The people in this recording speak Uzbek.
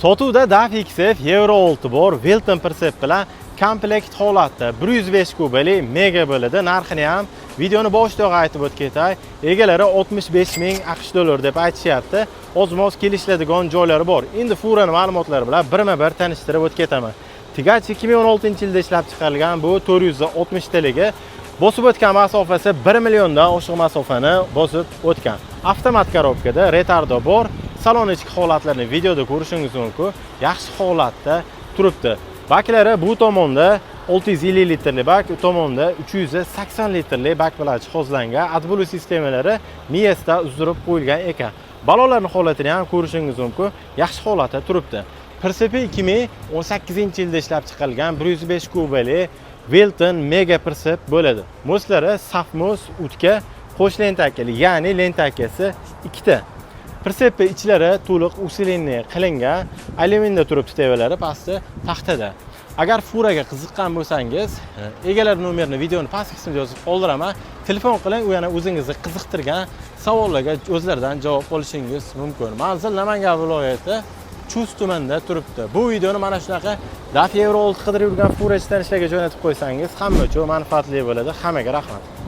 Sotuvda DAF XF Euro 6 bor, Wilton прицеп bilan komplekt holatda 105 kubali mega bo'ladi. Narxini ham videoni boshida aytib o'tib ketay. Egalari 65 ming AQSh dollari deb aytishyapti. Ozmoz kelishiladigan joylari bor. Endi furani ma'lumotlari bilan birma-bir tanishtirib o'tib ketaman. Тягач 2016-yilda ishlab chiqarilgan, bu 460 taligi, bosib o'tgan masofasi 1 milliondan oshiq masofani bosib o'tgan. Avtomat коробка da, retardo bor. Salon ichki holatlarini videoda ko'rishingiz mumkin. Yaxshi holatda turibdi. Baklari bu tomonda 650 litrli bak, u tomonda 380 litrli bak bilan jihozlangan. AdBlue sistemalari miyasida uzdirib qo'yilgan ekan. Ballonlarning holatini ham ko'rishingiz mumkin. Yaxshi holatda turibdi. Прицеп i 2018-yilda ishlab chiqarilgan 105 kubali Wilton Mega прицеп bo'ladi. Мост lari saf мост, утка, qo'sh lentakali, ya'ni lentakasi ikkita. Прицеп ni ichlari to'liq усиленный qilingan, alyuminda turibdi tevalari, pasti taxtada. Agar furaga qiziqqan bo'lsangiz, egalar nomerini videoni past qismida yozib qoldiraman. Telefon qiling, u yana o'zingizni qiziqtirgan savollarga o'zlaridan javob olishingiz mumkin. Manzil Namangan viloyati, Chust tumanida turibdi. Bu videoni mana shunaqa DAF Euro 6 qidirib yurgan furachi tanishlarga jo'natib qo'ysangiz, hamma uchun manfaatli bo'ladi. Hammaga rahmat.